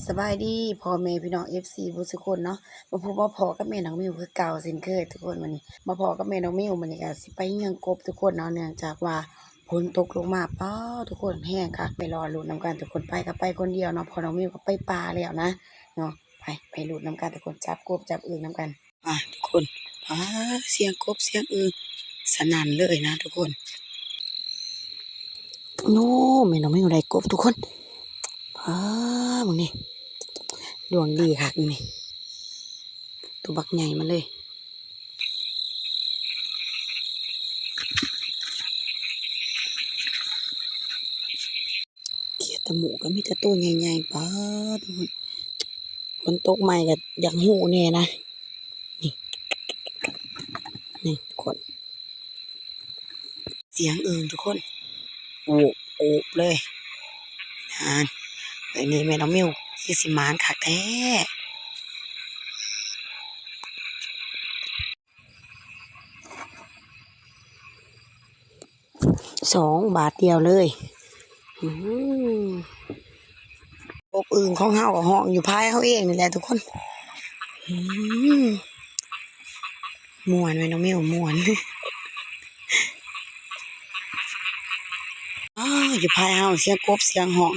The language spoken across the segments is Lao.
ສະບາຍດີພໍ່ແມ່ພີ່ນ້ອງເອັຟຊີເບິດສູ່ຄົນເນາະ ມາພົບມາພໍ້ກັບແມ່ນ້ອງມິວຄືເກົ່າເຊັ່ນເຄີຍທຸກຄົນ. ມື້ນີ້ມາພໍ້ກັບແມ່ນ້ອງມິວ ມື້ນີ້ກໍຊິໄປເຫືອງກົບທຸກຄົນເນາະ ເນື່ອງຈາກວ່າຝົນຕົກລົງມາ ປ້າ ທຸກຄົນ ແຮງຄັກ. ໄປລໍລຸ້ນນຳກັນທຸກຄົນ ໄປກໍໄປຄົນດຽວເນາະ ເພາະນ້ອງມິວກໍໄປປ່າແລ້ວນະເນາະ. ໄປ ໄປລຸ້ນນຳກັນທຸກຄົນ ຈັບກົບຈັບອຶ່ງນຳກັນ. ອ່າ ທຸກຄົນ ອ່າ ສຽງກົບສຽງອຶ່ງສະໜັ່ນເລີຍນະທຸກຄົນ. ໂອ້ ແມ່ນ້ອງມິວໄດ້ກົບທຸກຄົນ ອ່າ ເບິ່ງນີ້ ດວງດີຄັກນີ້ ໂຕບັກໃຫຍ່ມາເລີຍ. ຂຽດຕະໝູກກໍມີແຕ່ໂຕໃຫຍ່ໆ ປາດ ທຸກຄົນ ຝົນຕົກໃໝ່ກໍຢາກຮູ້ແດ່ນະ. ນີ້ ນີ້ທຸກຄົນ ສຽງອຶ່ງທຸກຄົນ ໂອບໂອບເລີຍ. ອ່າ ອັນນີ້ແມ່ນ້ອງມິວຄືຊິໝານຄັກແທ້. ສອງບາດດຽວເລີຍ. ອືມ ກົບອຶ່ງຂອງເຮົາກໍຮ້ອງຢູ່ພາຍເຮົາເອງນີ້ແຫຼະທຸກຄົນ. ອືມ ມ່ວນແມ່ນ້ອງມິວ ມ່ວນ. ອ້າ ຢູ່ພາຍເຮົາ ສຽງກົບ ສຽງຮ້ອງ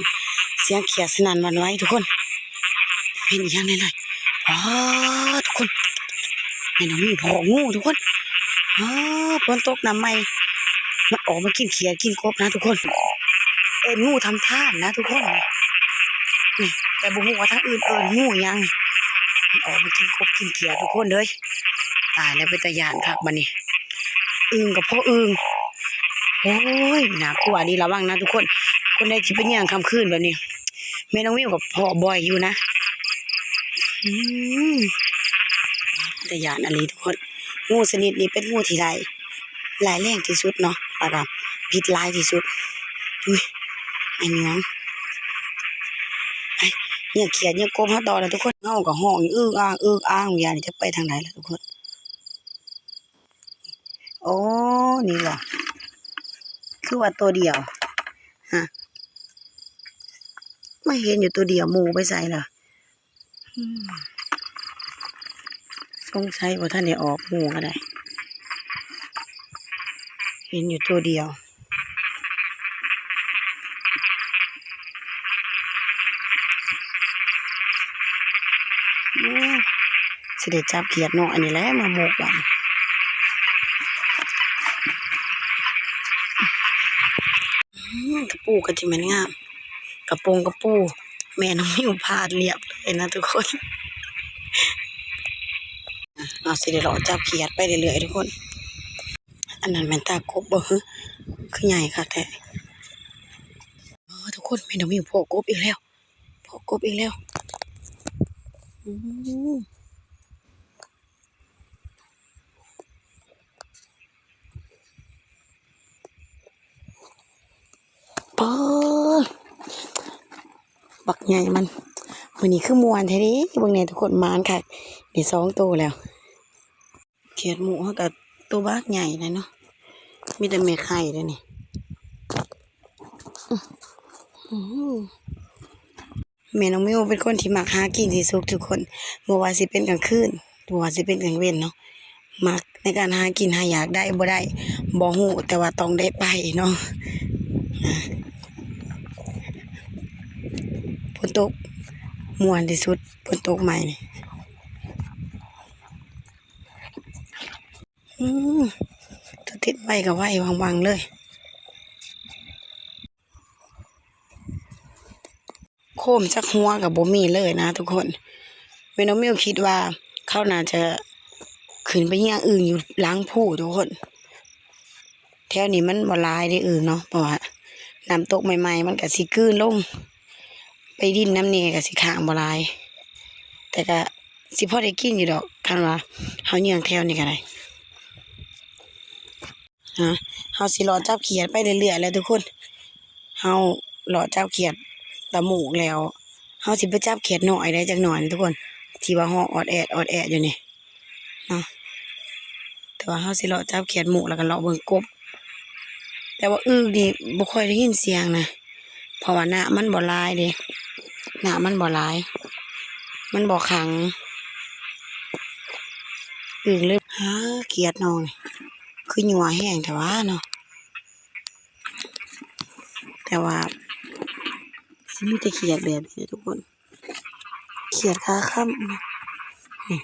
ສຽງຂຽດສະໜັ່ນຫວັ່ນໄຫວທຸກຄົນ. ເປັນອີ່ຫຍັງແນ່ລະ ປາດ ທຸກຄົນ ແມ່ນ້ອງມິວພໍ້ງູທຸກຄົນ. ປາດ ຝົນຕົກນ້ຳໃໝ່ ມັນອອກມາກິນຂຽດກິນກົບນະທຸກຄົນ. ເອີ້ນງູທຳທ່ານນະທຸກຄົນ ນີ້ ແຕ່ບໍ່ຮູ້ວ່າທາງອື່ນເອີ້ນງູຫຍັງ. ມັນອອກມາກິນກົບກິນຂຽດທຸກຄົນເອີຍ. ຕາຍແລ້ວ ເປັນຕາຢ້ານຄັກບາດນີ້. ອຶ່ງກໍພໍ້ອຶ່ງ. ໂອ້ຍ ໜ້າກົວອີ່ຫຼີ ລະວັງນະທຸກຄົນ ຄົນໃດຊິໄປເຫຍື້ອງຄ່ຳຄືນແບບນີ້. ແມ່ນ້ອງມິວກໍພໍ້ບ່ອຍຢູ່ນະ. ອືມ ຕາຢ້ານອີ່ຫຼີທຸກຄົນ. ງູຊະນິດນີ້ເປັນງູທີ່ຮ້າຍ ຮ້າຍແຮງທີ່ສຸດເນາະ ແລ້ວກໍພິດຮ້າຍທີ່ສຸດ. ອຸ້ຍ ອາຍວງ ໄປ ເຫຍື້ອຂຽດເຫຍື້ອກົບເຮົາຕໍ່ລະທຸກຄົນ. ເຮົາກໍຮ້ອງອຶກອາກອຶກອາກ ຢ້ານຈະໄປທາງໃດລະທຸກຄົນ. ໂອ້ ນີ້ຫວາ ຄືວ່າໂຕດຽວ ຮະ ມາເຫັນຢູ່ໂຕດຽວ ໝູ່ໄປໃສລະ? ອືມ ສົງໄສບໍ່ທັນໄດ້ອອກ ໝູ່ກໍໄດ້ ເຫັນຢູ່ໂຕດຽວ. ໂອ້ ຊິໄດ້ຈັບຂຽດນ້ອຍນີ້ແຫຼະມາໝົກບາດນີ້. ອືມ ກະປູກໍຊິແມ່ນງາມ ກະປົງກະປູ ແມ່ນ້ອງມິວພາດລຽບເລີຍນະທຸກຄົນ. ເຮົາຊິໄດ້ເລາະຈັບຂຽດໄປເລື້ອຍໆ ທຸກຄົນ. ອັນນັ້ນແມ່ນຕາກົບບໍ່ ຄືໃຫຍ່ຄັກແທ້. ອໍ ທຸກຄົນ ແມ່ນ້ອງມິວພໍ້ກົບອີກແລ້ວ ພໍ້ກົບອີກແລ້ວ. ອືມ ປາດ ບັກໃຫຍ່ມັນ ມື້ນີ້ຄືມ່ວນແທ້ເດ. ເບິ່ງແດ່ທຸກຄົນ ໝານຄັກ ໄດ້ສອງໂຕແລ້ວ. ຂຽດໝູ່ເຮົາກໍໂຕບັກໃຫຍ່ແຫຼະເນາະ ມີແຕ່ແມ່ໄຂ່ເດ້ນີ້. ອື ແມ່ນ້ອງມິວເປັນຄົນທີ່ມັກຫາກິນທີ່ສຸດທຸກຄົນ ບໍ່ວ່າຊິເປັນກາງຄືນ ບໍ່ວ່າຊິເປັນກາງເວັນເນາະ ມັກໃນການຫາກິນຫາຢາກ ໄດ້ບໍ່ໄດ້ບໍ່ຮູ້ ແຕ່ວ່າຕ້ອງໄດ້ໄປເນາະ. ອາ ຝົນຕົກມ່ວນທີ່ສຸດ ຝົນຕົກໃໝ່ນີ້. ອືມ ໂຕຕິດໄວກໍໄວວັງໆ ເລີຍ. ໂຄມຈັກຫົວກໍບໍ່ມີເລີຍນະທຸກຄົນ. ແມ່ນ້ອງມິວຄິດວ່າເຂົາໜ້າຈະຂຶ້ນໄປເຫຍື້ອອຶ່ງຢູ່ຫຼັງພູທຸກຄົນ. ແຖວນີ້ມັນບໍ່ຫຼາຍເດ້ອຶ່ງເນາະ ເພາະວ່ານ້ຳຕົກໃໝ່ໆ ມັນກໍຊິກືນລົງ ໄປດິນນຳແດ່ກໍຊິຄ້າງບໍ່ຫຼາຍ ແຕ່ກໍຊິພໍໄດ້ກິນຢູ່ດອກ ຄັນວ່າເຮົາເຫຍື້ອງແຖວນີ້ກໍໄດ້. ເຮົາຊິເລາະຈັບຂຽດໄປເລື້ອຍໆ ແຫຼະທຸກຄົນ. ເຮົາເລາະຈັບຂຽດຕະໝູກແລ້ວ ເຮົາຊິໄປຈັບຂຽດນ້ອຍໄດ້ຈັກໜ່ອຍນີ້ທຸກຄົນ ທີ່ວ່າຮ້ອງອອດແອດ ອອດແອດຢູ່ນີ້ເນາະ. ແຕ່ວ່າເຮົາຊິເລາະຈັບຂຽດໝູກ ແລ້ວກໍເລາະເບິ່ງກົບ. ແຕ່ວ່າອຶ່ງນີ້ບໍ່ຄ່ອຍໄດ້ຍິນສຽງນະ ເພາະວ່ານ້ຳມັນບໍ່ຫຼາຍເດ້ ນ້ຳມັນບໍ່ຫຼາຍ. ມັນບໍ່ຂັງ. ອຶ່ງເລີຍ. ຫາ ຂຽດນ້ອງນີ້ ຄືຍົວແຮງແທ້ຫວາເນາະ. ແຕ່ວ່າຊິມີແຕ່ຂຽດແບບນີ້ແຫຼະທຸກຄົນ. ຂຽດຂາຄ້ຳ ນີ້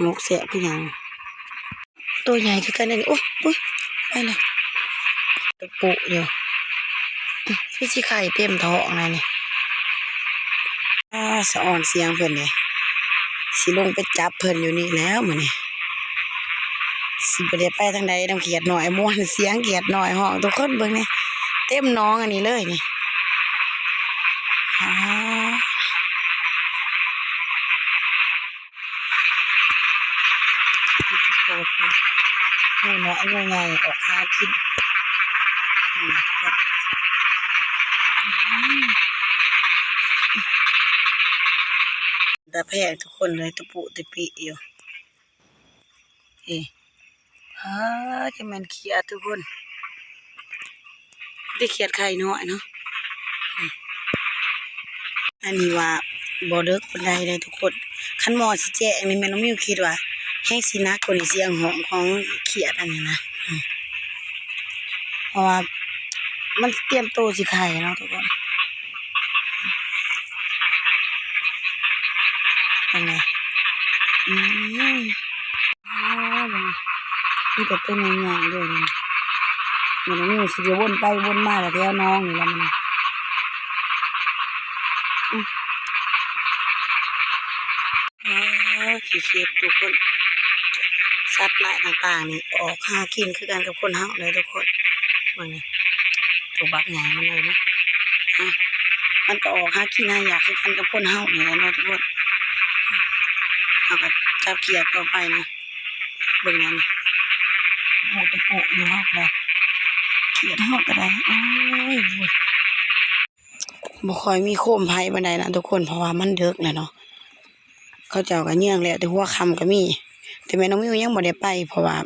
ໝົກແຊະຄືຫຍັງ. ໂຕໃຫຍ່ຄືກັນເດ້ນີ້. ໂອ້ຍ ໂອ້ຍ ໄປແລ້ວ. ຕະປຸຢູ່ ຄືຊິໄຂ່ເຕັມທ້ອງແລ້ວນີ້. ອາ ສະອອນສຽງເພິ່ນເດ້. ຊິລົງໄປຈັບເພິ່ນຢູ່ນີ້ແລ້ວມື້ນີ້. ຊິບໍ່ໄດ້ໄປທາງໃດນຳຂຽດນ້ອຍ. ມ່ວນສຽງຂຽດນ້ອຍຮ້ອງ ທຸກຄົນເບິ່ງແດ່. ເຕັມໜອງອັນນີ້ເລີຍນີ້. ອາ ໂອ້ໂຫ ງູນ້ອຍງູໃຫຍ່ອອກຫາກິນ. ອືມ ຕາແພງທຸກຄົນເລີຍ ຕະປຸຕະປິຢູ່. ເອີ ອາ ຈະແມ່ນຂຽດທຸກຄົນ. ແຕ່ຂຽດໄຂ່ນ້ອຍເນາະ. ອັນນີ້ວ່າບໍ່ເດິກປານໃດເດ້ທຸກຄົນ. ຄັນໝໍຊິແຈ້ງນີ້ ແມ່ນ້ອງມິວຄິດວ່າແຮງຊິໜັກກວ່ານີ້ ສຽງຮ້ອງຂອງຂຽດອັນນີ້ນະ. ເພາະວ່າມັນຕຽມໂຕຊິໄຂ່ເນາະທຸກຄົນ. ເປັນໄງ? ອືມ ອ້າວ ເບິ່ງ ມີແຕ່ໂຕໃຫຍ່ໆເລີຍນີ້. ມັນມີຊິວນໄປວົນມາແຖວໜອງນີ້ລະມັນ. ອືມ ອ້າວ ຂີ້ເຂັບທຸກຄົນ. ສັດຫຼາຍຕ່າງໆນີ້ອອກຫາກິນຄືກັນກັບຄົນເຮົາເລີຍທຸກຄົນ. ເບິ່ງນີ້ ໂຕບັກໃຫຍ່ມັນເລີຍເນາະ. ອາ ມັນກໍອອກຫາກິນຫາຢາກຄືກັນກັບຄົນເຮົານີ້ແຫຼະເນາະທຸກຄົນ. ເຮົາກໍຈັບຂຽດຕໍ່ໄປນະ. ເບິ່ງນັ້ນ ໂອ້ ຕະໂປະຢູ່ເຮົາກໍໄດ້ ຂຽດເຮົາກໍໄດ້. ໂອ້ຍ ບໍ່ຄ່ອຍມີໂຄມໄຟປານໃດນະທຸກຄົນ ເພາະວ່າມັນເດິກແລ້ວເນາະ. ເຂົາເຈົ້າກໍເຍືອງແລ້ວ ແຕ່ຫົວຄ່ຳກໍມີ ແຕ່ແມ່ນ້ອງມິວຍັງບໍ່ໄດ້ໄປ ເພາະວ່າ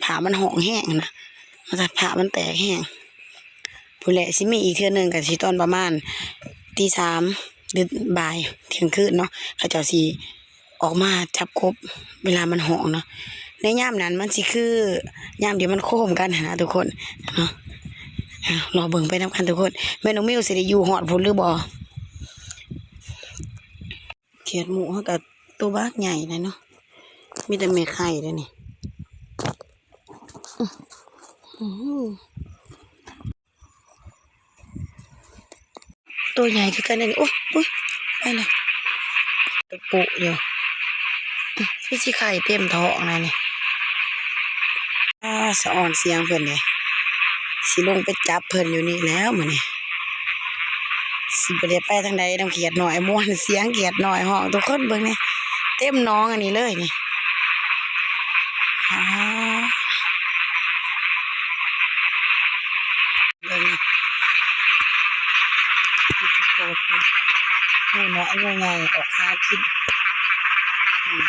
ຟ້າມັນຮ້ອງແຮງຫັ້ນນະ ຟ້າມັນແຕກແຮງ. ພຸ້ນແຫຼະ ຊິມີອີກເທື່ອໜຶ່ງ ກໍຊິຕອນປະມານຕີສາມ ຫຼື ບ່າຍ ທ່ຽງຄືນເນາະ ເຂົາເຈົ້າຊິອອກມາຈັບກົບເວລາມັນຮ້ອງເນາະ. ໃນຍາມນັ້ນມັນຊິຄືຍາມທີ່ມັນໂຄມກັນຫັ້ນນະທຸກຄົນເນາະ. ອ່າ ລໍເບິ່ງໄປນຳກັນທຸກຄົນ ແມ່ນ້ອງມິວຊິໄດ້ຢູ່ຮອດພຸ້ນຫຼືບໍ່. ຂຽດໝູ່ເຮົາກໍໂຕບັກໃຫຍ່ແຫຼະເນາະ ມີແຕ່ແມ່ໄຂ່ເດ້ນີ້. ອື ໂຕໃຫຍ່ຄືກັນເດ້ນີ້. ໂອ້ຍ ໂອ້ຍ ໄປແລ້ວ. ຕະປຸຢູ່ ຄືຊິໄຂ່ເຕັມທ້ອງແລ້ວນີ້. ອາ ສະອອນສຽງເພິ່ນເດ້. ຊິລົງໄປຈັບເພິ່ນຢູ່ນີ້ແລ້ວມື້ນີ້. ຊິບໍ່ໄດ້ໄປທາງໃດນຳຂຽດນ້ອຍ. ມ່ວນສຽງຂຽດນ້ອຍຮ້ອງ ທຸກຄົນເບິ່ງແດ່. ເຕັມໜອງອັນນີ້ເລີຍນີ້. ອາ ເບິ່ງ ໂອ້ໂຫ ງູນ້ອຍງູໃຫຍ່ອອກຫາກິນ. ອືມ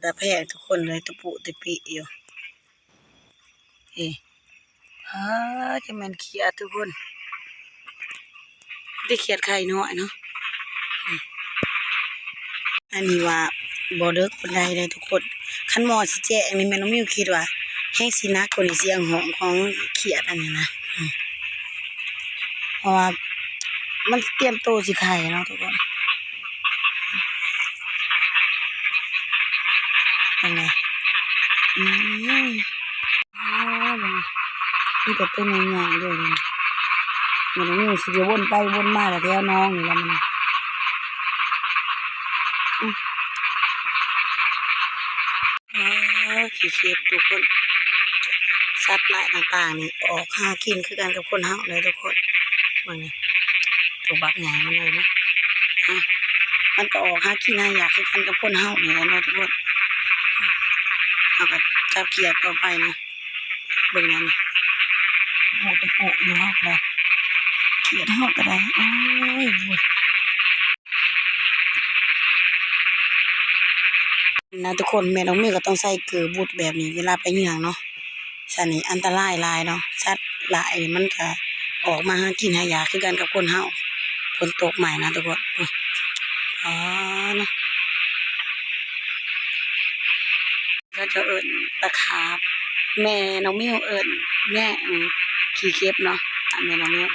ຕາແພງທຸກຄົນເລີຍ ຕະປຸຕະປິຢູ່. ເອີ ອ້າ ຈະແມ່ນຂຽດທຸກຄົນ ແຕ່ຂຽດໄຂ່ນ້ອຍເນາະ. ອືມ ອັນນີ້ວ່າບໍ່ເດິກປານໃດເດ້ທຸກຄົນ. ຄັນໝໍຊິແຈ້ງນີ້ ແມ່ນ້ອງມິວຄິດວ່າແຮງຊິໜັກກວ່ານີ້ ສຽງຮ້ອງຂອງຂຽດອັນນີ້ນະ. ອືມ ເພາະວ່າມັນຕຽມໂຕຊິໄຂ່ເນາະທຸກຄົນ. ເປັນໄງ? ອືມ ອ້າວ ເບິ່ງ ມີແຕ່ໂຕໃຫຍ່ໆເລີຍນີ້. ມັນມີຊິວນໄປວົນມາແຖວໜອງນີ້ລະມັນ. ອືມ ອ້າວ ຂີ້ເຂັບທຸກຄົນ. ສັດຫຼາຍຕ່າງໆນີ້ອອກຫາກິນຄືກັນກັບຄົນເຮົາເລີຍທຸກຄົນ. ເບິ່ງນີ້ ໂຕບັກໃຫຍ່ມັນເລີຍເນາະ. ອາ ມັນກໍອອກຫາກິນຫາຢາກຄືກັນກັບຄົນເຮົານີ້ແຫຼະເນາະທຸກຄົນ. ເຮົາກໍຈັບຂຽດຕໍ່ໄປນະ. ເບິ່ງນັ້ນ ໂອ້ ຕະໂປະຢູ່ເຮົາກໍໄດ້ ຂຽດເຮົາກໍໄດ້. ໂອ້ຍ ນະທຸກຄົນ ແມ່ນ້ອງມິວກໍຕ້ອງໃສ່ເກີບຸດແບບນີ້ເວລາໄປເຫື່ອງເນາະ. ສັດນີ້ອັນຕະລາຍຫຼາຍເນາະ ສັດຫຼາຍມັນກະ ອອກມາຫາກິນຫາຢາຄືກັນກັບຄົນເຮົາ. ຝົນຕົກໃໝ່ນະທຸກຄົນ. ອື ອໍເນາະ ເຂົາເຈົ້າເອີ້ນຕະຂາບ. ແມ່ນ້ອງມິວເອີ້ນແຍງ ອື ຂີ້ເຂັບເນາະ. ອັນແມ່ນ້ອງມິວ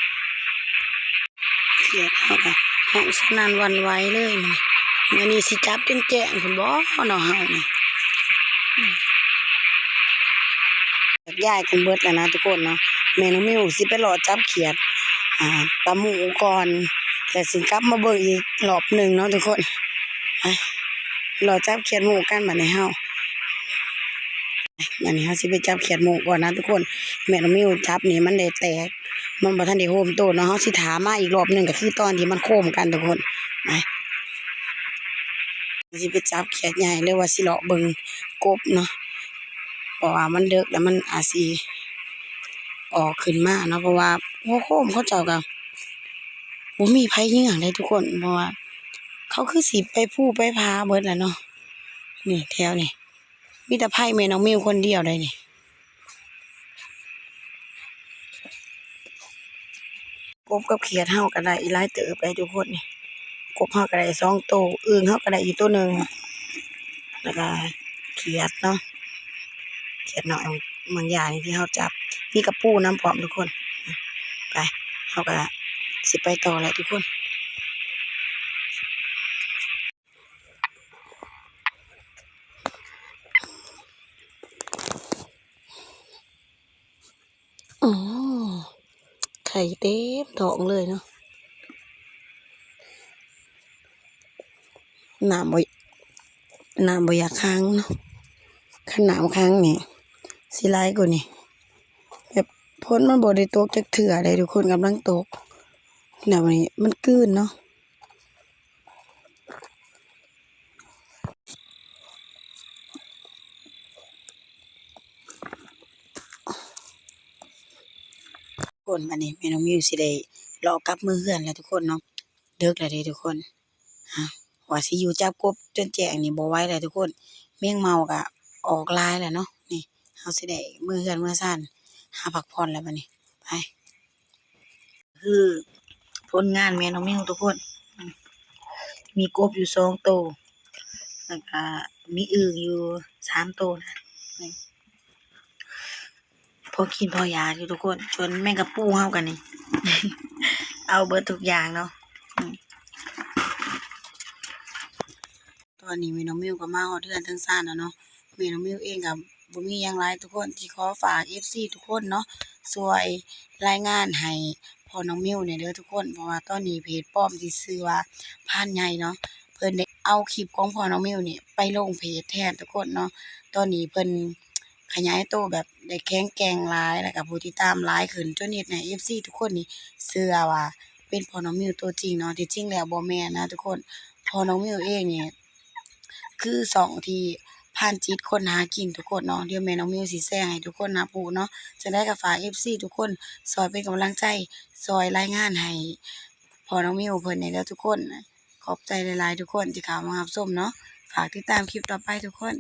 ຂຽດເຮົາກະຮ້ອງສະໜັ່ນຫວັ່ນໄຫວເລີຍ. ມື້ນີ້ຊິຈັບຈົນແຈ້ງພຸ້ນບໍ່ເນາະເຮົານີ້. ອື ແຍກຍ້າຍກັນເບິດແລ້ວນະທຸກຄົນເນາະ. ແມ່ນ້ອງມິວຊິໄປເລາະຈັບຂຽດ ອ່າ ຕາໝູ່ກ່ອນ ແລ້ວຊິກັບມາເບິ່ງອີກລອບໜຶ່ງເນາະທຸກຄົນ. ໄປ ເລາະຈັບຂຽດໝູ່ກັນບາດນີ້ເຮົາ. ບາດນີ້ເຮົາຊິໄປຈັບຂຽດໝູ່ກ່ອນນະທຸກຄົນ. ແມ່ນ້ອງມິວຈັບນີ້ມັນໄດ້ແຕກ ມັນບໍ່ທັນໄດ້ໂຮມໂຕເນາະ. ເຮົາຊິຖ້າມາອີກລອບໜຶ່ງ ກໍຄືຕອນທີ່ມັນໂຄມກັນທຸກຄົນ. ໄປ ຊິໄປຈັບຂຽດໃຫຍ່ ຫຼືວ່າຊິເລາະເບິ່ງກົບເນາະ ເພາະວ່າມັນເດິກແລ້ວ ມັນອາດຊິອອກຂຶ້ນມາເນາະ. ເພາະວ່າຫົວໂຄມເຂົາເຈົ້າກໍບໍ່ມີໃຜເຍືອງໃດທຸກຄົນ ເພາະວ່າເຂົາຄືຊິໄປພູໄປຜາເບິດແລ້ວເນາະ. ນີ້ແຖວນີ້ ມີແຕ່ໄພແມ່ນ້ອງມິວຄົນດຽວໃດນີ້. ກົບກັບຂຽດເຮົາກໍໄດ້ອີກຫຼາຍເຕີບໃດທຸກຄົນ. ກົບເຮົາກໍໄດ້ສອງໂຕ, ອຶ່ງເຮົາກໍໄດ້ຢູ່ໂຕໜຶ່ງ ແລ້ວກໍຂຽດເນາະ, ຂຽດນ້ອຍບາງຢ່າງທີ່ເຮົາຈັບ, ມີກະປູນຳພ້ອມທຸກຄົນ. ໄປ ເຮົາກໍຊິໄປຕໍ່ແຫຼະທຸກຄົນ. ອືມ ໄຂ່ເຕັມທ້ອງເລີຍເນາະ. ນ້ຳບໍ່ ນ້ຳບໍ່ຢາກຂັງເນາະ, ຄັນນ້ຳຂັງນີ້ຊິຫຼາຍກວ່ານີ້. ແບບຝົນມັນບໍ່ໄດ້ຕົກຈັກເທື່ອເດ້ທຸກຄົນ, ກຳລັງຕົກ ແລ້ວບັດນີ້ມັນກືນເນາະ. ທຸກຄົນ ບັດນີ້ແມ່ນ້ອງມິວຊິໄດ້ເລາະກັບເມືອເຮືອນແລ້ວທຸກຄົນເນາະ. ເດິກແລ້ວເດ້ທຸກຄົນ, ວ່າຊິຢູ່ຈັບກົບຈົນແຈ້ງນີ້ບໍ່ໄຫວແລ້ວທຸກຄົນ, ແມງເມົາກະອອກຫຼາຍແລ້ວເນາະ. ນີ້ ເຮົາຊິໄດ້ເມືອເຮືອນເມືອຊານ ຫາພັກຜ່ອນແລ້ວບັດນີ້. ໄປ. ຄືຜົນງານແມ່ນ້ອງມິວທຸກຄົນ, ມີກົບຢູ່ສອງໂຕ ແລ້ວກະມີອຶ່ງຢູ່ສາມໂຕນະ. ພໍກິນພໍຢາກຢູ່ທຸກຄົນ, ສ່ວນແມງກະປູເຮົາກະນີ້ ເອົາເບິດທຸກຢ່າງເນາະ. ຕອນນີ້ແມ່ນ້ອງມິວກໍມາຮອດເຮືອນເທິງຊານແລ້ວເນາະ. ແມ່ນ້ອງມິວເອງກໍບໍ່ມີຫຍັງຫຼາຍທຸກຄົນ, ທີ່ຂໍຝາກເອັຟຊີທຸກຄົນເນາະ ຊ່ວຍລາຍງານໃຫ້ພໍ່ນ້ອງມິວແດ່ເດີທຸກຄົນ, ເພາະວ່າຕອນນີ້ເພຈປອມທີ່ຊື່ວ່າພານໃຫຍ່ເນາະ ເພິ່ນໄດ້ເອົາຄລິບຂອງພໍ່ນ້ອງມິວນີ້ໄປລົງເພຈແທນທຸກຄົນເນາະ. ຕອນນີ້ເພິ່ນຂະຫຍາຍໂຕແບບໄດ້ແຂງແກ່ງຫຼາຍ ແລ້ວກໍຜູ້ຕິດຕາມຫຼາຍຂຶ້ນ ຈົນເຮັດໃຫ້ເອັຟຊີທຸກຄົນນີ້ເຊື່ອວ່າເປັນພໍ່ນ້ອງມິວຕົວຈິງເນາະ. ທີ່ຈິງແລ້ວບໍ່ແມ່ນນະທຸກຄົນ, ພໍ່ນ້ອງມິວເອງນີ້ ຄືຊ່ອງທີ່ພານຈິດຄົ້ນຫາກິນທຸກຄົນເນາະ. ດຽວແມ່ນ້ອງມິວຊິແຊໃຫ້ທຸກຄົນຮັບຮູ້ເນາະ. ຈັ່ງໃດກໍຝາກເອັຟຊີທຸກຄົນຊ່ອຍເປັນກຳລັງໃຈ ຊ່ອຍລາຍງານໃຫ້ພໍ່ນ້ອງມິວເພິ່ນແດ່ເດີທຸກຄົນ. ຂອບໃຈຫຼາຍໆທຸກຄົນທີ່ເຂົ້າມາຮັບຊົມເນາະ. ຝາກຕິດຕາມຄລິບຕໍ່ໄປທຸກຄົນ.